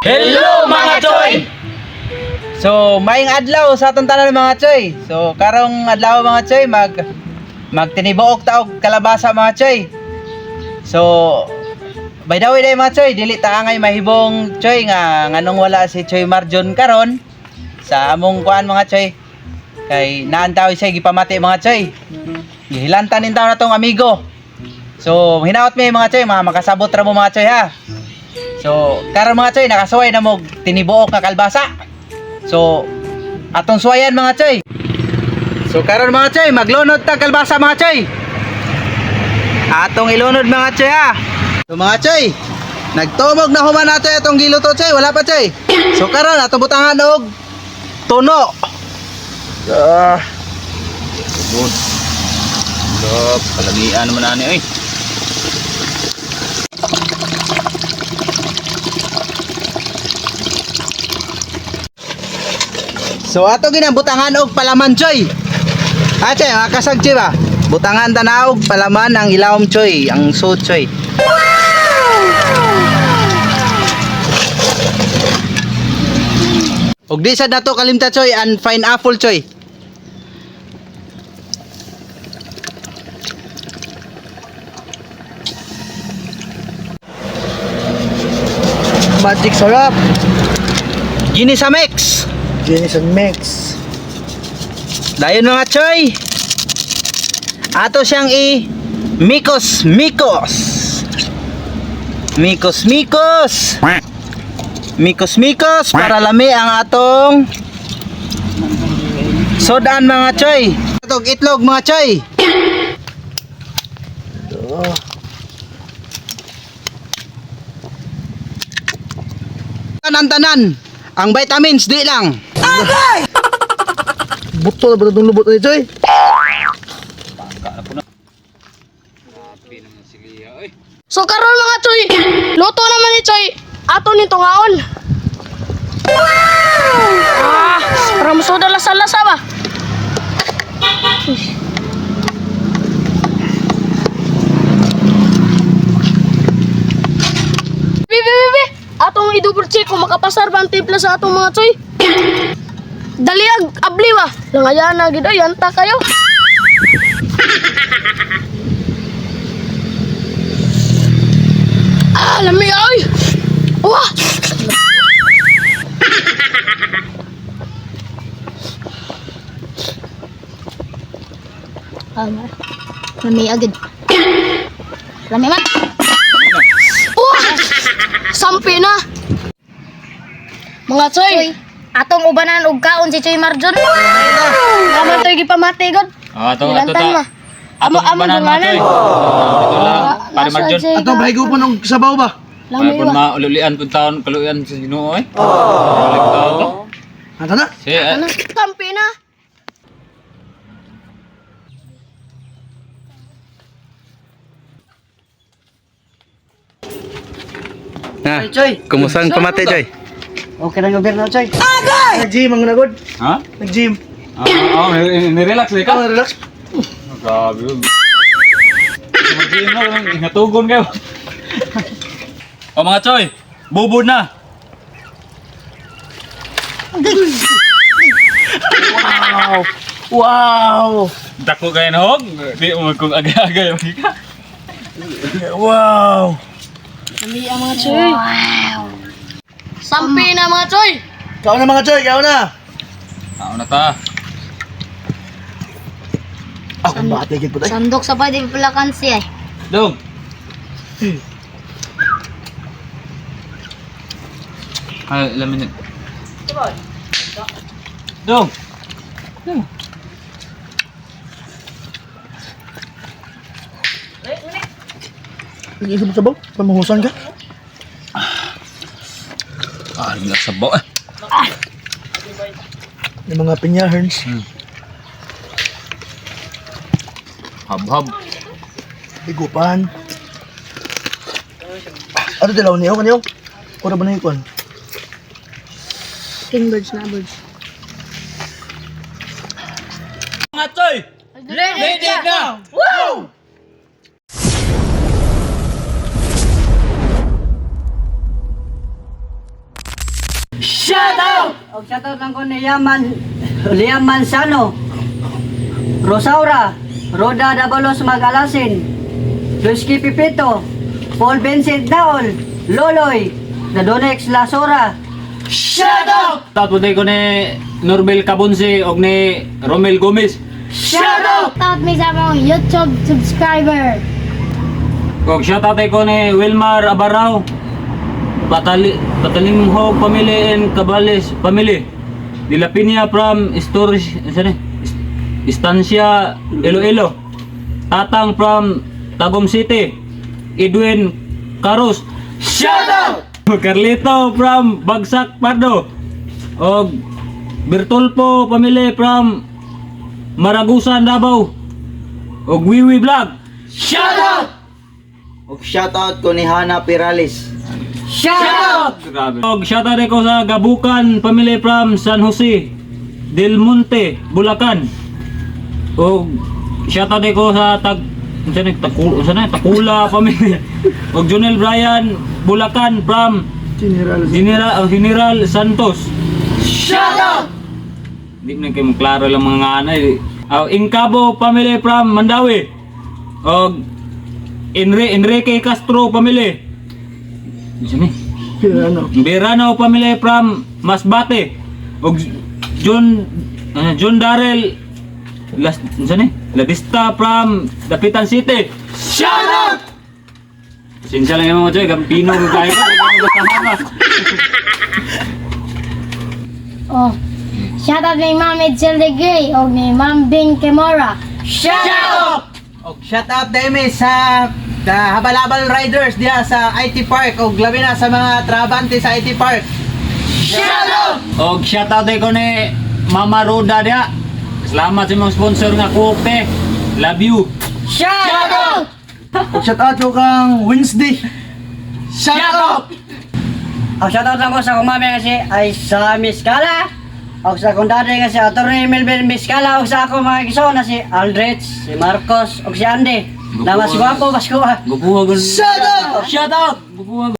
Hello, mga choy! So, maayong adlaw sa atong tanan, mga choy. So, karong adlaw, mga choy, magtinibuok ta og kalabasa, mga choy. So, by the way day, mga choy, dili ta angay mahibong, choy, nga nganong wala si Choy Marjon karon sa among kuan, mga choy. Kay naan taw siya gipamati, mga choy. Gihilantan nin taw na tong amigo. So, hinaot mi, mga choy, mga makasabot ra mo, mga choy, ha. So, karon, mga choy, nakasuway na mo tinibuok nga kalbasa. So, atong suwayan, mga choy. So, karon, mga choy, maglunod ta kalbasa, mga choy. Atong ilunod, mga choy, ha. So, mga choy, nagtumog na human nato atong giluto, choy, wala pa, choy. So, karon atong butangan og tuno. Ah. Good. Look, palamian naman ani oy. So ato ginabutangan og palaman, choy. Ah, choy, mga kasag, choy ba? Butangan tanaw og palaman ang ilawom, choy, ang sud, choy. Og di sad nato kalimta, choy, ang pineapple, choy. Magic sarap. Ginisa mix. Jenison mix. Dayon, mga choy. Ato siyang i Mikos Mikos. Mikos Mikos. Mikos Mikos para lami ang atong sodan, mga choy. Atong itlog, mga choy. Tanan tanan. Ang vitamins di lang. Buto na ba itong lubot ni Choy? Grabe naman si Lia oy. So karon, mga choy, luto naman ni Choy. Ato ni tungaon. Ah, para musuda lasa-lasa ba? Bibi, bibi, atong i-double check kung makapasar ba ang timpla sa atong mga choy. Daliag, abli ba? Langayan na gid oy, yanta kayo. Ah, lami oy. Wah! Lami agad. Lami man. Wah! Sampi na. Mga choy, Choy, atong ubanan og kaon si Choy Marjon. naman to'y gipamati god. Ah, ato ato Hilantan ta. ma. Amo Atong amo ubanan, mga dunganan. choy. Ito lang, pare Marjon. Ato, bahigo po nung sabaw ba? Para Lami pun ba? maululian pun taon kaluyan sa Ginoo oy. Oh. Taon to. Anta na. Si eh, Sampi na. Na, Choy. kumusta ang pamati, choy? Okay lang gobyerno, Choy. Agay! Nag-gym ang nagod. Ha? Nag-gym. Ah, oh, ni-relax ka. Oh, relax. Grabe. Mag-gym na, ingatugon kayo. O mga choy, bubod na. Wow! Wow! Dako kayo na hog. Di mo kung agay-agay ka. Wow! Lami ang mga choy. Sampi na, mga choy. Kao na, mga choy, kao na! Tao na ta. Ako ba tigil po tayo? Sandok sa pa di pulakan siya. Eh. Dong. Ay, ilang minute? Dong. Dong. Sige sa sabaw, pamahusan ka. Ah, ang sabaw eh. Yung mga pinya, herns. Hab-hab. Higupan. Ano dilaw niyo kanyo? Ora ba na yung kwan? King birds na birds. Mga choy! Ready na! Woo! Shout out! Og shout out lang ko ni Yaman Liam Manzano, Rosaura, Roda Dabalos Magalasin, Luis K. Pipito, Paul Vincent Daol, Loloy, Nadonex Lasora. Shout out! Shoutout po ko ni Norbel Cabonce og ni Romel Gomez. Shout out! Shoutout mi sa among YouTube subscriber. Og shoutout ko ni Wilmar Abarao. Patalimhog family and Cabales family. De La Piña from Storage Estancia Iloilo. Tatang from Tagum City. Edwin Carlos. Shout out! Carlito from Bagsak Pardo. Og Bertolpo family from Maragusan Davao. Og Wiwi Vlog. Shout out! Og shoutout ko ni Hana Perales. Shout out! Grabe. Og shoutout ko sa Gabukan family from San Jose del Monte, Bulacan. Og shoutout ko sa tag unsa ni Takula, unsa na Takula family. Og Junel Bryan Bulacan from General. General Santos. Shout out! Di man kayo klaro lang mga anay. Oh, Incabo family from Mandawi. Og Enrique Castro family. Unsa ni? Pirano. Verano family from Masbate. Og John Darrell Las unsa ni? Ladista from Dapitan City. Shout out! Pasensya lang yung mga choy, gampino ko kayo. Oh. Shoutout ni Ma'am Edsel de Gray og ni Ma'am Bing Kimora. Shout out! Og shout out demi sa the Habalabal Riders diha sa IT Park og labi na sa mga trabante sa IT Park. Shout out! Og shoutout ko ni Mama Roda diha. Salamat sa mga sponsor nga Coke. Te. Love you. Shout out! Og shout out ko kang Wednesday. Shout out! Og shout out lang ko sa akong mami nga si Aisa Miskala. Og sa akong daddy nga si Atty. Melvin Miskala. Og sa akong mga igsoon na si Aldrich, si Marcos, og si Andy. Na mas gwapo, mas kuha. Gupuha Shout out! Shout out. Gupuha.